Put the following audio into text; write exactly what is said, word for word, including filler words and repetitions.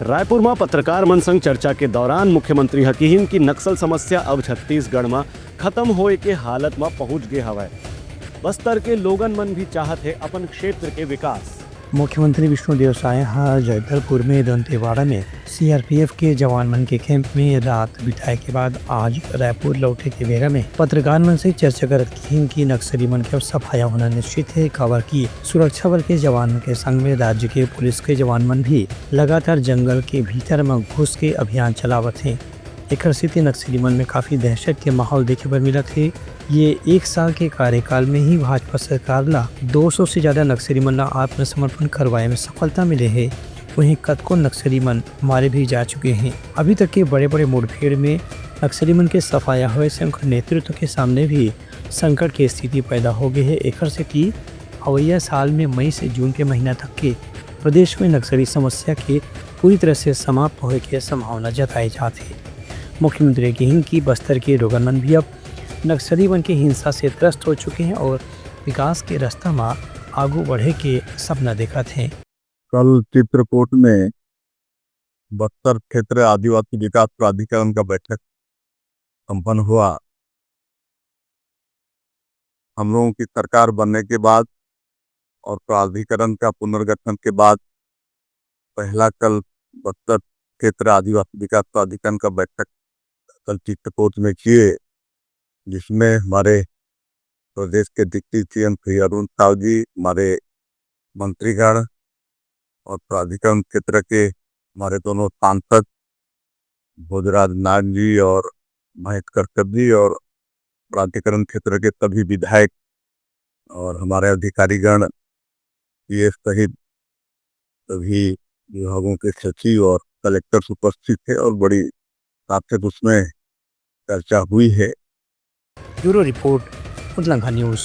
रायपुर म पत्रकार मन संग चर्चा के दौरान मुख्यमंत्री ह किहिन कि नक्सल समस्या अब छत्तीसगढ़ म खत्म होए के हालत म पहुंच गे हवय। बस्तर के लोगन मन भी चाहत हे अपन क्षेत्र के विकास। मुख्यमंत्री विष्णुदेव साय ह जगदलपुर में दंतेवाड़ा में सीआरपीएफ के जवान मन के कैंप में रात बिताए के बाद आज रायपुर लौटे के बेरा में पत्रकार मन से चर्चा करत किहिन कि नक्सली मन के अब सफाया होना निश्चित हे, काबर कि सुरक्षा बल के जवान के संग में राज्य के पुलिस के जवान मन भी लगातार जंगल के भीतर म घुस के अभियान चलावत हे। एकर सेती नक्सली मन में काफी दहशत के माहौल देखे बर मिलत हे। ये एक साल के कार्यकाल में ही भाजपा सरकार ला दो सौ से ज्यादा नक्सली मन ला आत्मसमर्पण करवाए में सफलता मिले हे। वहीं कतको नक्सली मन मारे भी जा चुके हैं। अभी तक के बड़े-बड़े मुठभेड़ में नक्सली मन के सफाया होए से उनकर नेतृत्व के सामने भी संकट के स्थिति पैदा हो गई है। एकर सेती अवइया साल में मई से जून के महीना तक के प्रदेश में नक्सली समस्या के पूरी तरह से समाप्त होए के संभावना जताए जात हे। मुख्यमंत्री ने किहिन कि बस्तर के लोगन मन भी अब नक्सली मन के हिंसा से त्रस्त हो चुके हैं और विकास के रास्ता म आगू बढ़े के सपना देखत हैं। कल चित्रकूट में बस्तर क्षेत्र आदिवासी विकास प्राधिकरण का बैठक संपन्न हुआ। हम लोगों की सरकार बनने के बाद और प्राधिकरण का पुनर्गठन के बाद पहला कल बस्तर क्षेत्र आदिवासी विकास प्राधिकरण का बैठक कल चित्रकूट में किए, जिसमें हमारे प्रदेश के डिप्टी सीएम श्री अरुण साव जी, हमारे मंत्रीगण और प्राधिकरण क्षेत्र के हमारे दोनों सांसद भोजराज नाग जी और महेश कश्यप जी और प्राधिकरण क्षेत्र के सभी विधायक और हमारे अधिकारीगण, सीएस सहित सभी विभागों के सचिव और कलेक्टर्स उपस्थित थे और बड़ी सार्थक उसमें चर्चा हुई है। Bureau report, Udlanga news.